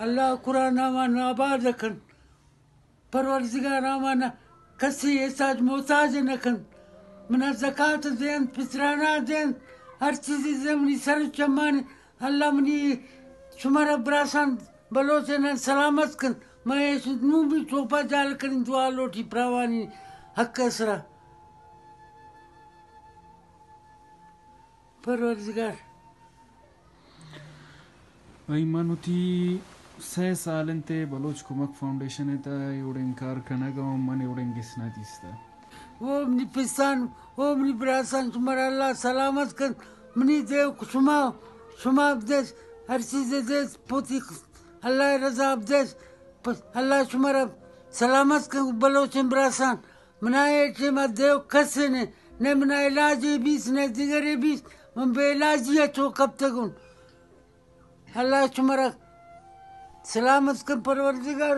اللہ قرآن آمان آباد کن۔ پروردگار آمان کسی احتاج محتاج نہ کن۔ منا زکات دین، فطرانہ دین، ہر چیزی دین، منی سر چمانی۔ اللہ منی شمارا براسان بلوچ نن سلامت کن۔ میں ایش نو بھی چوپا جال کریں، دعا لوٹی پراوانی حق سرا۔ پروردگار۔ بھئی، من وتی سئے سال انت بلوچ کمک فاؤنڈیشن ءِ تہ ءَ اے وڑیں کار کنگ ءَ، من اے وڑیں گس نہ دیستہ۔ او منی پسان، او منی براسان، شمارا اللہ سلامت کن۔ منی دیو شما، شما بدیس، ہر چیز دیس، پوتی اللہ رضا بدیس۔ اللہ شمارا سلامت کن بلوچیں براسان۔ منا اے ٹیم ءَ دیو کسے نے، نہ منا علاجے بیس، نہ دگرے بیس، من بے علاجی ءَ چو کپتگوں۔ اللہ شمارا سلامت کن پروردگار۔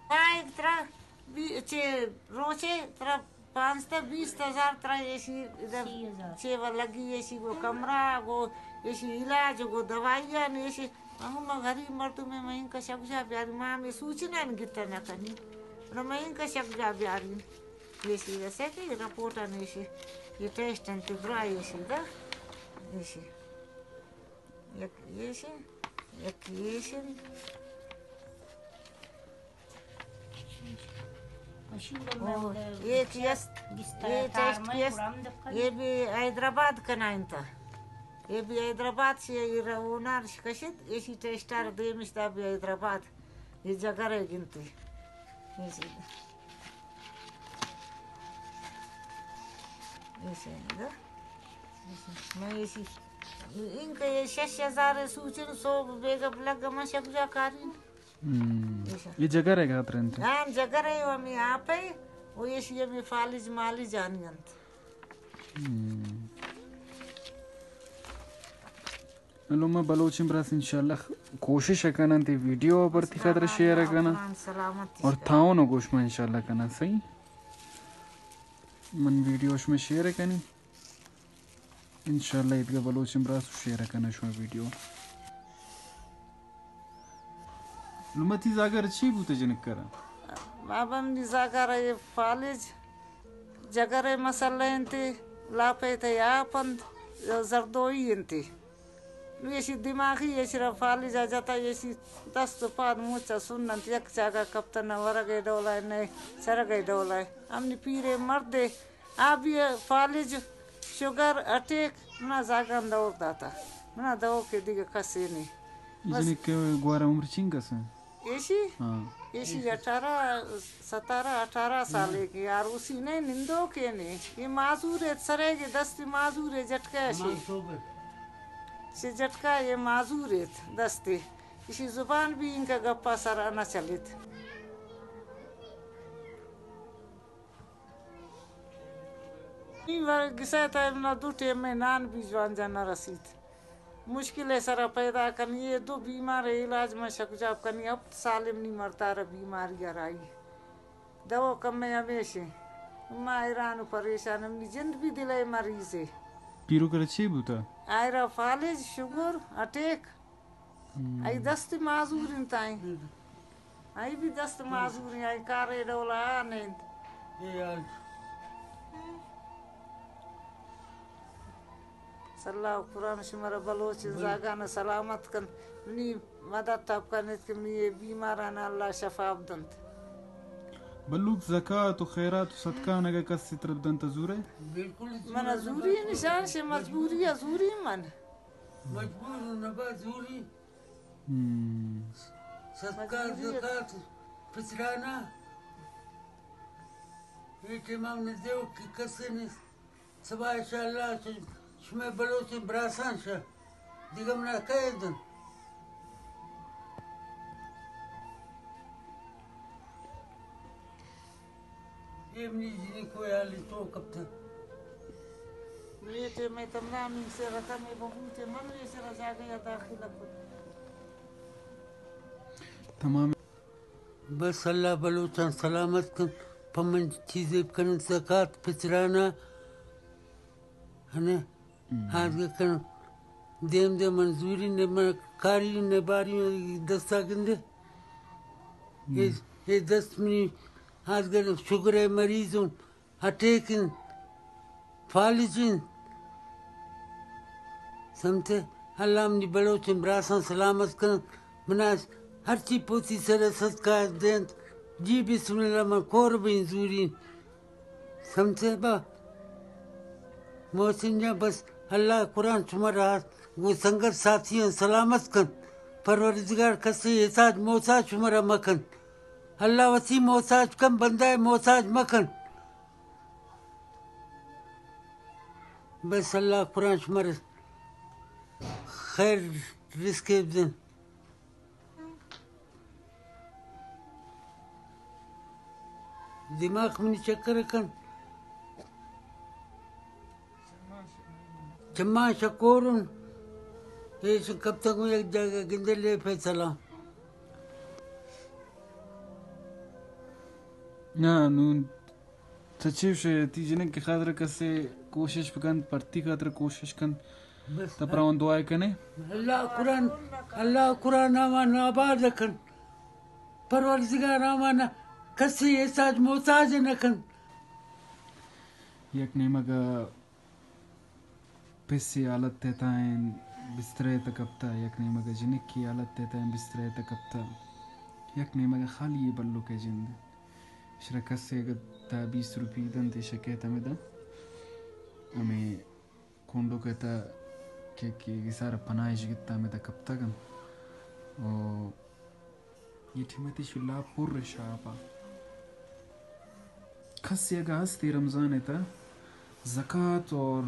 آئیگ ترا بی-، چے روچے ترا پانزدہ بیست ہزار ترا ایشی ادھر سی ہزار۔ چے و لگی ایشی گو کمرہ گو ایشی علاج گو دوائیاں ایشی۔ ہم ما غریب مردم ہیں، ما انکا شگجا بیاری، ما ہمیں سوچنا گتا نہ کنی۔ اور ما انکا شگجا بیاری۔ ایشی ویسے کہ رپورٹ آن ایشی، یہ ٹیسٹ انت برا ایشی دا۔ ایشی۔ یک ایشی، یک ایشی۔ او، اے چی است؟ اے ٹیسٹ کی است؟ اے بھی حیدرآباد کنا انت۔ اے بھی حیدرآباد سے اے را اونار کشت، ایشی ٹیسٹ آر دیمش دا بھی حیدرآباد۔ اے جگر ہے گنتی۔ ایشی۔ ایشی دا۔ میں ایشی۔ ان کے شش ہزار سوچن سو بیگا لگ من شگجا کارین۔ ہم۔ ایشا۔ یہ جگر ہے گاتر انت؟ ہاں، جگر ہے، ہمیں آپ ہے، وہ ایشی ہمیں فالج مالج آنی انت۔ ہم۔ لوما بلوچیں براس انشاءاللہ کوشش کنن تی ویڈیو پر تی خاطر شیئر کنن اور تھاؤن گوش ما انشاءاللہ کنن، صحیح؟ من ویڈیو شما شیئر کنی۔ انشاءاللہ ایدگہ بلوچیں براس شیئر کنن شما ویڈیو۔ لوما تی زاگر چی بوتہ جنک کرا؟ بابا منی زاگر اے فالج، جگر اے مسئلہ انت، لاپے تے آپ انت، زردوئی انت۔ نو ایشی دماغی ایشی را فالج ءَ جتا، ایشی دست و پاد موچ ءَ سن انت، یک جاگہ کپتہ نہ ورگ ءِ ڈول ءَ نہ چرگ ءِ ڈول ءَ۔ ہمنی پیریں مردے آ بھی فالج، شوگر، اٹیک، منا زاگان دور داتا۔ منا دور کے دیگہ کسے نہیں۔ بس۔ جنک گوارا عمر چنگ اسے؟ ایشی؟ ہاں۔ ایشی اٹھارہ، ستارہ، اٹھارہ سالے کی، آروسی نے، نندوکے نے۔ یہ معذور ہے، سرے کے دستی معذور ہے، جھٹکا ہے شی۔ سے جھٹکا یہ معذور ہے دستی۔ ایشی زبان بھی انکا گپا سرا نہ چلیت۔ نی ور گسا تا منا دو ٹیم میں نان بھی جوان جان نہ رسیت۔ مشکل ءِ سرا پیدا کنی، یہ دو بیمار ءِ علاج من شکجاب کنی، ہفت سال منی مردار بیماری ءَ رائی۔ دوا کم میں ہمیش ہیں۔ ما حیران و پریشان، منی جند بھی دل ءِ مریض ہے۔ پیرو کرا چی بوتا؟ آئرا فالج، شگر، اٹیک۔ ہم۔ آئی دست معذور انت آئی۔ ہم۔ آئی بھی دست معذور ہیں، آئی کارے ڈولا آ نند۔ اے حال۔ صلی اللہ قرآن شمارا بلوچ زاگان سلامت کن۔ منی مدد تب کنت کہ منی اے بیماران اللہ شفا بدنت۔ بلوک زکات و خیرات و صدقہ نگا کس طرف دنت زورے؟ بالکل۔ من زوری نشان شے مجبوری زوری من۔ مجبور نبا زوری۔ ہم۔ صدقہ، زکات، فطرانہ۔ اے ٹائم ہم نہ دیو کہ کسے نے۔ سبا انشاءاللہ شمے بلوچیں براسان شہ۔ دیگہ منا کئے دن۔ اے منی جنی کوئی حالی تو کپتہ۔ میٹے میں تمنا من سے رقم بہوتے من سے رجا گیا داخل کت۔ تمام۔ بس اللہ بلوچان سلامت کن، پمن چیزے کن زکات پچرانا، ہنے، ہم۔ آدگہ کن۔ دیم دیم من زوری نے من کاری نے باری دستا گندے۔ اے، اے دست منی آزگر شگر ءِ مریض اوں، اٹیک انت، فالج انت۔ سمجھتے؟ اللہ منی بلوچیں براساں سلامت کن۔ منا ہرچی پوتی سر صدقہ دینت۔ جی بسم اللہ من کور بین زوری۔ سمجھتے با؟ محسن جان، بس اللہ قرآن شمارا گوں سنگت ساتھیاں سلامت کن۔ پروردگار کسے احتاج محتاج شمارا مکن۔ اللہ وتی محتاج کن، بندہ محتاج مکن۔ بس اللہ قرآن شمارا خیر رزقے بدن۔ دماغ منی چکر کن۔ چماں شکورن۔ ایش کپتگوں یک جاگہ گندے لے فیصلہ۔ نہ، نون تو چے گوشے، تی جنک ءِ خاطر کسے کوشش بکن، پرتی خاطر کوشش کن۔ بس۔ تو پراون دعائے کنے۔ اللہ قرآن، اللہ قرآن آوان آباد کن۔ پروردگار آوان کسے احتاج محتاج نہ کن۔ یک نیمگ ءَ پسے حالت ءِ تہا ایں بسترے ءِ تہ کپتہ، یک نیمگ ءَ جنکی حالت ءِ تہا ایں بسترے ءِ تہ کپتہ، یک نیمگ ءَ خالی اے بلوک ءِ جند۔ اشرا کسے اگہ دہ بیست روپی دنت، ایشی ءَ کئیت ہمدا ہمے کنڈوک ءِ تہ کہ، کہ گسار پناہ اش گپتہ ہمدا کپتگ انت۔ او اے ٹیم ءَ تئی شلا پر شاپ ءَ۔ کسے اگہ ہست اے رمضان ءِ تہ زکات اور